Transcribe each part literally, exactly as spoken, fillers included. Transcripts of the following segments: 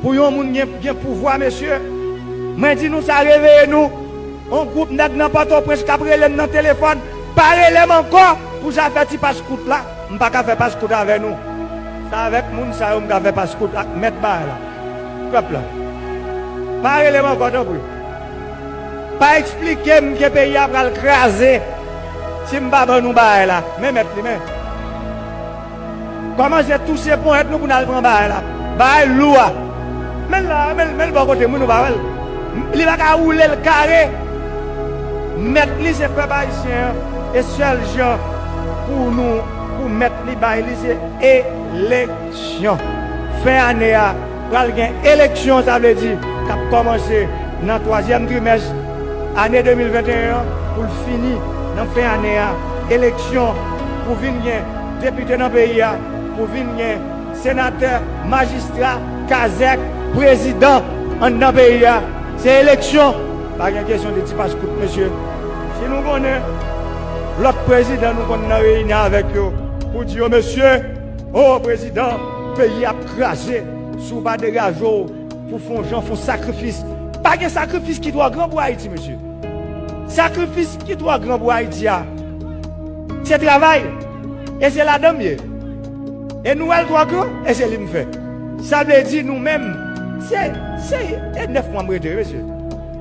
Pou yon moun gen, gen pouvwa, mesye, mwen di nou sa, reveye nou. On gwoup nèg nan Pòtoprens k ap rele m nan telefòn, pa rele m ankò pou zafè ti pas kout la. M pa ka fè pas kout avè nou. Se avèk moun sa yo m ka fè pas kout ak mèt bagay la. Pèp la. Pa rele m ankò, tanpri. Pa eksplike m ke peyi a pral kraze si m pa ban nou bagay la. Men mèt li, men. Kòmanse touse ponyèt nou pou n al pran bagay la. Bagay lou a. Men l la, men l, men l bò kote m, wi, nou pa wè l. Li pa ka woule l kare. Mèt li se pèp ayisyen an. E sèl jan pou nou, pou mèt li bay li, se eleksyon. Fen ane a, pral gen eleksyon, sa vle di, k ap kòmanse nan twazyèm trimès ane de mil venteyen an, pou l fini nan fen ane a. Eleksyon pou vin gen depite nan peyi a, pou vin gen senatè, majistra, kazèk, prezidan anndan peyi a. Se eleksyon. Pa gen kesyon de ti pas kout, mesye. Si nou konnen lòt prezidan nou konn nan reyini avèk yo pou di yo, mesye, o, prezidan, peyi ap kraze. Si w pa degaje w pou fè yon jan, fè yon sakrifis. Pa gen sakrifis ki twò gran pou Ayiti, mesye. Sakrifis ki twò gran pou Ayiti a, se travay. E se ladan m ye. E nou wè l twò gran, e se li m fè. Sa vle di nou menm, se, se, e nèf mwa m rete, mesye.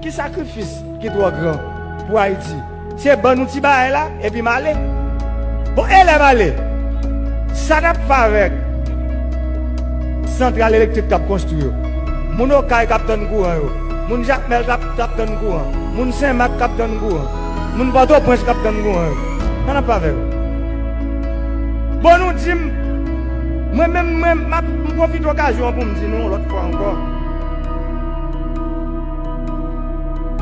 Ki sakrifis ki twò gran pou Ayiti? Se ban nou ti bagay la, epi m ale. Bon, e lè m ale, sa n ap fè avèk santral elektrik k ap konstwi yo? Moun Okay k ap tann kouran yo, moun Jakmèl k ap, k ap tann kouran, moun Senmak k ap tann kouran, moun Pòtoprens k ap tann kouran yo, sa n ap fè avèk yo? Bon, nou di m, mwen menm, mwen, m ap, m pwofite okazyon an pou m di nou yon lòt fwa ankò,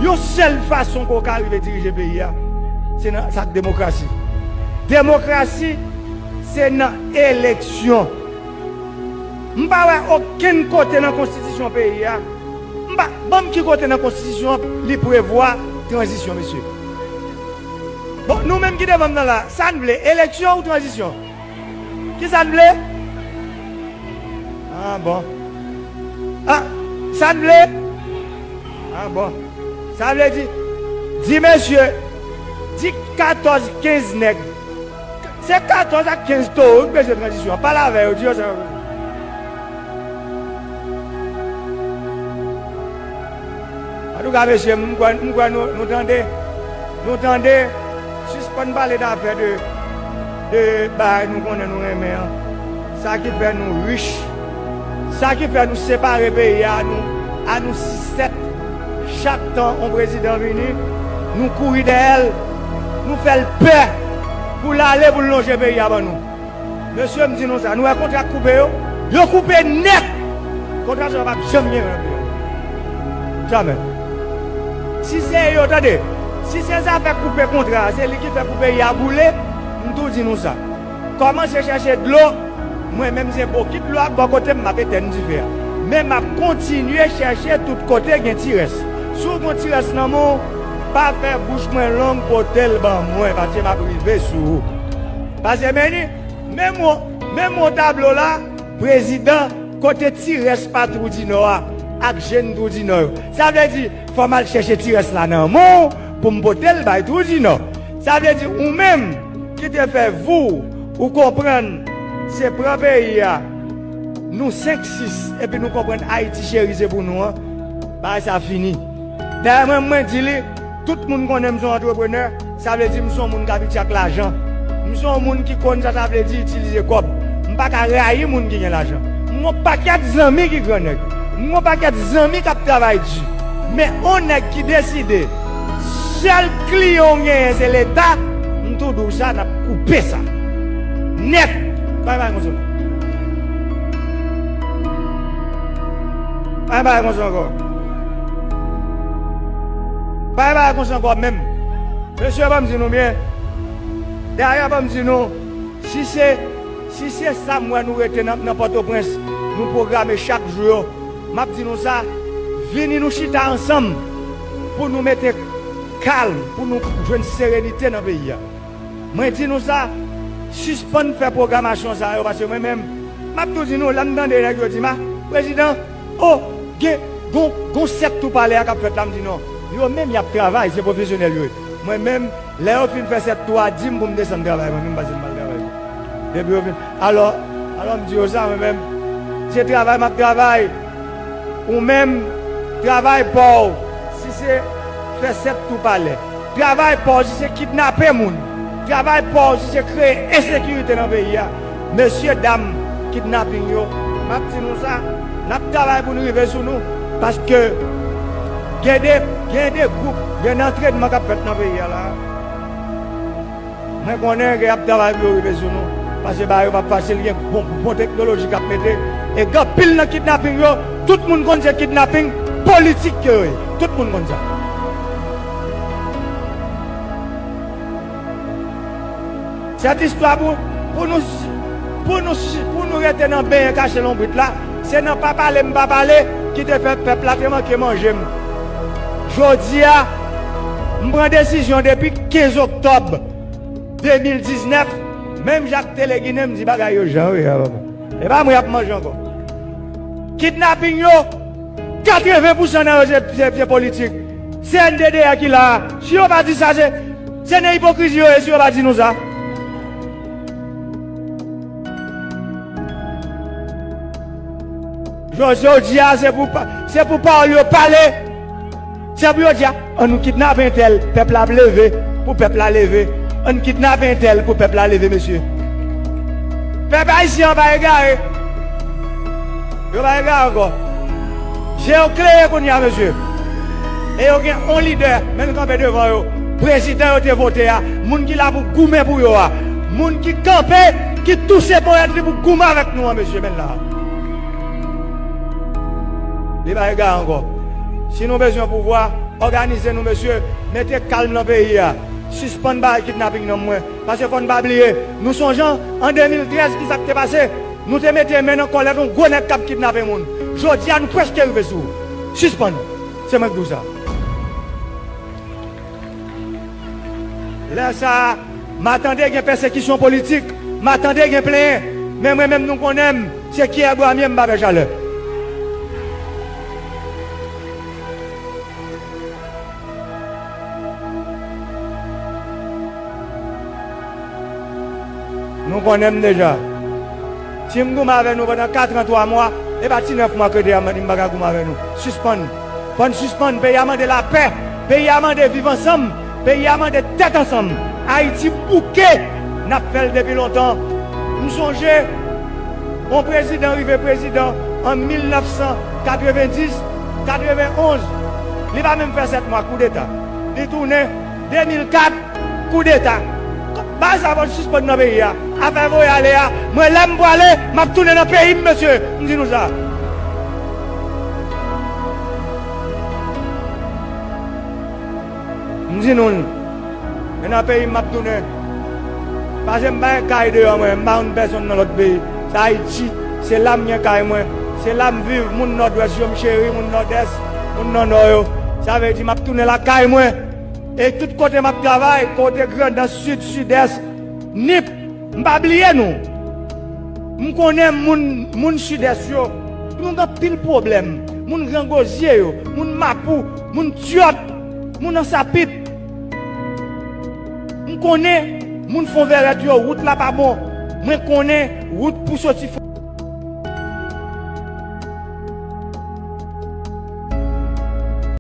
yon sèl fason ke w ka rive dirije peyi a, se nan sa k demokrasi. Demokrasi, se nan eleksyon. M pa wè okenn kote nan konstitisyon peyi a. M pa, ban m ki kote nan konstitisyon an li prevwa tranzisyon, mesye. Bon, nou menm ki devan m nan la, sa n vle, eleksyon ou tranzisyon? Kisa n vle? Ah, bon. Ah, sa n vle? Ah, bon. Sa vle di, di mesye, di katòz, kenz nèg. Se katòz ak kenz towo wi k bezwen tranzisyon an. Pale avè yo, di yo sa yo bezwen. Antouka, mesye, m kwè, m kwè nou, nou tande. Nou tande. Sispann pale dafè de, de bagay nou konnen nou renmen an. Sa ki fè nou rich. Sa ki fè nou separe peyi a, nou, a nou sis sèt. Chak tan yon prezidan vini, nou kouri dèyè l, nou fè l pè pou l ale, pou l lonje peyi a ban nou. Mesye, m di nou sa, nou wè kontra k koupe yo? Yo koupe nèt! Kontra sa yo p ap janm gen nan peyi a. Jamè. Si se yo, tande, si se zafè koupe kontra a, se li ki fè pou peyi a boule, m tou di nou sa. Kòmanse chèche dlo, mwen menm se bokit dlo ak bò kote m, m ap etèn dife a. Men m ap kontinye chèche tout kote gen ti rès. Si w gon ti rès nan men w, pa fè bouch mwen long, pote l ban mwen, paske m ap rive sou ou. Paske men ni, menm w, menm w tablo la, prezidan, kote ti rès pa Twou di Nò a, ak jèn Twou di Nò yo. Sa vle di, fò m al chèche ti rès la nan men w pou m pote l bay Twou di Nò. Sa vle di, ou menm ki te fè vou, ou konprann, se pran peyi a, nou senk sis, epi nou konprann Ayiti cheri se pou nou an, bagay sa fini. Dayè mwen, mwen di li, tout moun konnen m se yon antreprenè, sa vle di m se yon moun k abitye ak lajan. M se yon moun ki konn sa sa vle di itilize kòb. M pa ka rayi moun ki gen lajan. M gon pakèt zanmi ki gran nèg. M gon pakèt zanmi k ap travay di. Men on nèg ki deside, sèl kliyan w genyen se Leta, m tou di w sa, n ap koupe sa. Nèt! Pa gen bagay konsa. Pa gen bagay konsa ankò. Pa gen bagay konsa ankò menm. Mesye, ban m di nou byen. Dayè, ban m di nou, si se, si se sa m wè nou rete nan, nan Pòtoprens, nou pwograme chak jou yo, m ap di nou sa, vini nou chita ansanm pou nou mete kalm, pou nou jwenn serenite nan peyi a. Mwen di nou sa, sispann fè pwogramasyon sa yo, paske mwen menm, m ap tou di nou, lè m tande nèg yo di m a, prezidan, o, Gon, gon sèt tou palè a k ap fèt la, m di non. Yo menm y ap travay, se pwofesyonèl yo ye. Mwen menm, lè yo fin fè sèt tou a, di m pou m desann travay, mwen menm pase m al travay. Depi yo fin, alò, alò m di yo sa, mwen menm, se travay m ap travay. Ou menm, travay pa w, si se fè sèt tou palè. Travay pa w, si se kidnape moun. Travay pa w, si se kreye ensekirite nan peyi a. Mesye dam kidnaping yo, m ap di nou sa, n ap travay pou n rive sou nou, paske gen de, gen de gwoup, gen de antrenman k ap fèt nan peyi a la. Mwen konnen ke y ap travay pou yo rive sou nou, paske bagay yo p ap fasil, gen bon, bon teknoloji k ap mete, e gen anpil nan kidnaping yo, tout moun konn se kidnaping politik ke yo ye, tout moun konn sa. Sèt istwa pou, pou nou, pou nou, pou nou rete nan benyen kache lonbrit la, se nan pa pale m pa pale ki te fè pèp la te manke manje m. Jodi a, m pran desizyon depi kenz oktòb de mil diznèf, menm Jacques Téléguiné m di bagay yo jan yo ye a, papa. E pa mwen y ap manje ankò. Kidnaping yo, katreven pousan nan yo se, se, se politik. C N D D A ki la a. Si yo pa di sa, se, se nan ipokrizi yo ye si yo pa di nou sa. Jodi a, se pou pa, se pou pawòl yo pale. Se pou yo di, a, ann nou kidnape entèl, pèp la ap leve, pou pèp la leve. Ann kidnape entèl pou pèp la leve, mesye. Pèp ayisyen an pa egare. Yo pa egare ankò. Je yo klere kounye a, mesye. E yo gen yon lidè, men l kanpe devan yo. Prezidan yo te vote a, moun ki la pou goumen pou yo a. Moun ki kanpe, ki touse ponyèt li pou goumen avèk nou an, mesye, men l la. Li pa egare ankò. Si nou bezwen pouvwa, òganize nou, mesye. Mete kalm nan peyi a. Sispann bay kidnaping nan mwen. Paske fò n pa bliye, nou sonje an de mil trèz ki sa k te pase? Nou te mete men nan kòlèt yon gwo nèg k ap kidnape moun. Jodi a, nou prèske rive sou ou. Sispann. Se mwen k di w sa. Lè sa a, m a tande gen pèsekisyon politik, m a tande gen plenyen, men mwen menm nou konnen m, se kyè bwa m ye, m pa pè chalè. Nou konnen m deja. Si m goumen avè nou pandan kat an twa mwa, e pa ti nèf mwa k rete a m di m pa ka goumen avè nou. Sispann. Fò n sispann. Peyi a mande lapè. Peyi a mande viv ansanm. Peyi a mande tèt ansanm. Ayiti bouke. N ap fè l depi lontan. M sonje yon prezidan rive prezidan an mil nèf san katrevenndis, katrevenn onz. Li pa menm fè sèt mwa, koudeta. Li tounen de mil kat, koudeta. Bagay sa fò l sispann nan peyi a. Afè voye ale a, mwen lè m prale, m ap tounen nan peyi m, mesye. M di nou sa. M di nou l. Men nan peyi m m ap tounen. Paske m pa gen kay deyò mwen, m pa konn pèsonn nan lòt peyi. Se Ayiti, se la m gen kay mwen. Se la m viv, moun Nòdwès yo m cheri, moun Nòdès, moun nan Nò yo. Sa vle di m ap tounen lakay mwen. E tout kote m ap travay, kote Grandans, Sid, Sidès, Nip, m pa bliye nou. M konnen moun, moun Sidès yo, nou gen anpil pwoblèm. Moun Grangozye yo, moun Mapou, moun Dyòt, moun Ansapit. M konnen moun Fonvèrèt yo, wout la pa bon. Mwen konnen wout pou soti